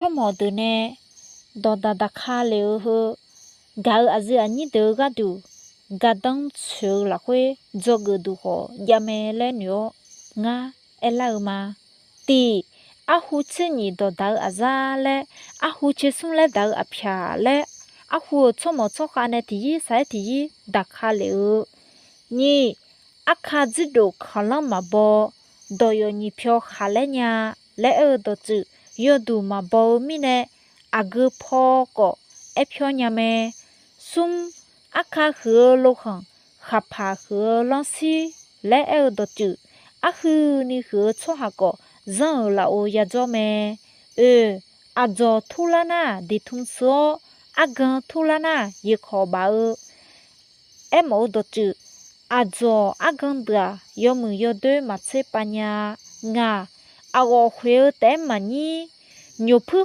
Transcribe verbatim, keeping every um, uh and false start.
Tsawrmawq deuq nae dawqdaq daqka lef-eu heu, gaq-euq aqyuif aqnyir deuq-eu gharduq gardanr tsoeq-eu lafkhoer dzawgeuf duq khawf javmae laer noeq-awr ngar aerlar-eu ma. Tiq, arhu tser nyiq dawqdaq-eu aqzar laer, arhu tser smr laer daq-eu aqpyaq laer, arhu-euq tsawrmawq tsawrkhav nae tiqyir saq-aer tiqyir daqka lef-eu. Nyiq, arka dzirdof kanqlanr maqbaw, dawq yawq nyiq pyaw khaqlaer nya laer aer-eu dawqtsuif, yawduq maqbaw-eu mirnae aqgeu paw khawf aer pyawr nya mae. Smr, arka huiq-eu lokhanq, khaqpaq huiq-eu lanrshir laer aer-eu dawqtsuif, arhuini huiq-eu tsawrhaq khawf zanr-euq lafov yadzawr mae. Oe, aqdzawq turlar nar diqtm tsu-awr, argan turlar nar yeqkawq baf-eu. Aermawf-eu dawqtsuif, aqdzawq argan deuq-aq, yawmuiq yawdoer maqtser pav nya-a. Ngaq, aqghawf khoeq-eu taef-aer maqnyir, nyoqpuir